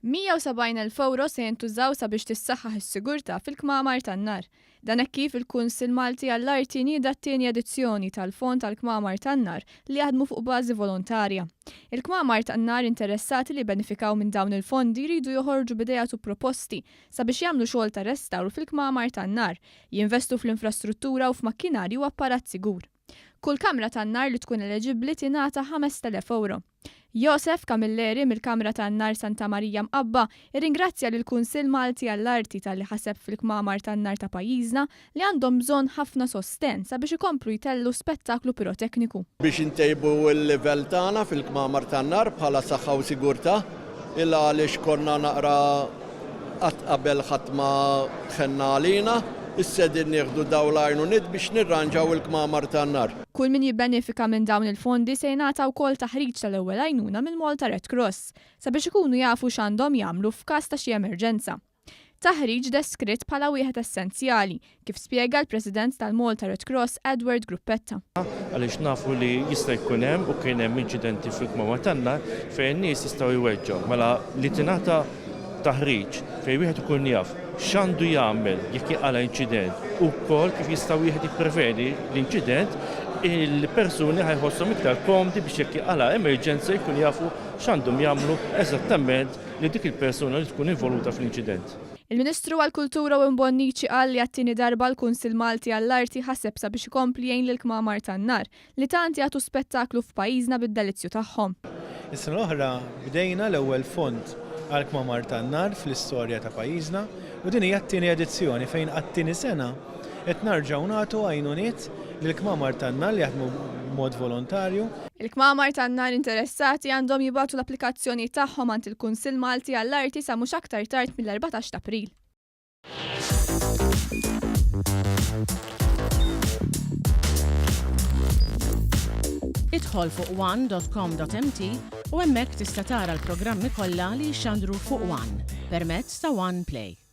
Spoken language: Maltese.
170,000 ewro se jintużaw sabiex tissaħħaħ is-sigurtà fil-kmamar tan-nar. Dan hekk kif il-Kunsill Malti għall-Arti nieda t-tieni edizzjoni tal-Fond għall-Kmamar tan-Nar li jaħdmu fuq bażi volontarja. Il-kmamar tan-nar interessati li jbenefikaw minn dawn il-fondi jridu joħorġu b'ideat u proposti sabiex jagħmlu xogħol ta' restawr fil-kmamar tan-nar, jinvestu fl-infrastruttura u f'makkinarju u apparat sigur. Kull kamra tan-nar li tkun eleġibbli tingħata 5,000 ewro. Josef Camilleri mill-Kamra tan-Nar Santa Marija Mqabba irringrazzja lill-Kunsill Malti għall-Arti talli ħaseb fil-kmamar tan-nar ta' pajjiżna li għandhom bżonn ħafna sostenn sabiex ikomplu jtellgħu spettaklu pirotekniku. Biex intejbu l-livell tagħna fil-kmamar tan-nar bħala saħħa u sigurtà, il għaliex konna naqra Qatt qabel ħadd ma ħenna għalina, issa qegħdin nieħdu dawn l-għajnuniet biex nirranġaw il-kmamar tan-nar. Kull min jibbenefika minn dawn il-fondi se jingħata wkoll taħriġ tal-ewwel għajnuna mill-Malta Red Cross sabiex ikunu jafu x'għandhom jagħmlu f'każ ta' xi emerġenza. Taħriġ deskritt bħala wieħed essenzjali kif spjega l-President tal-Malta Red Cross Edward Gruppetta. Għaliex nafu li jista' jkun hemm u kien hemm inċidenti fil-kmamar tan-nar fejn in-nies jistgħu jweġġgħu. Mela li tingħata taħriġ fejn wieħed ikun jaf x'għandu jagħmel jekk jinqala' inċident u wkoll kif jista' wieħed jippreveni l-inċident, il-persuni ħa jħosshom iktar komdi biex jekk jinqala' emerġenza jkunu jafu x'għandhom jagħmlu eżattament lil dik il-persuna li tkun involuta fl-inċident. Il-Ministru għall-Kultura Owen Bonnici qal li għat-tieni darba l-Kunsill Malti għall-Arti ħaseb sabiex ikompli jgħin lill-kmamar tan-nar, li tant jagħtu spettaklu f'pajjiżna bid-delizzju tagħhom. Is-sena l-oħra bdejna l-ewwel fond għall-kmamar tan-nar fl-istorja ta' pajjiżna u din hija t-tieni edizzjoni fejn għat-tieni sena qed narġgħu nagħtu għajnuniet lill-kmamar tan-nar li jaħdmu b'mod volontarju. Il-kmamar tan-nar interessati għandhom jibagħtu l-applikazzjonijiet tagħhom għand il-Kunsill Malti għall-Arti sa mhux aktar tard mill-14 t'April. Idħol fuq one dot com dot mt u hemmhekk tista' tara l-programmi kollha li jixxandru fuq one permezz ta' One Play.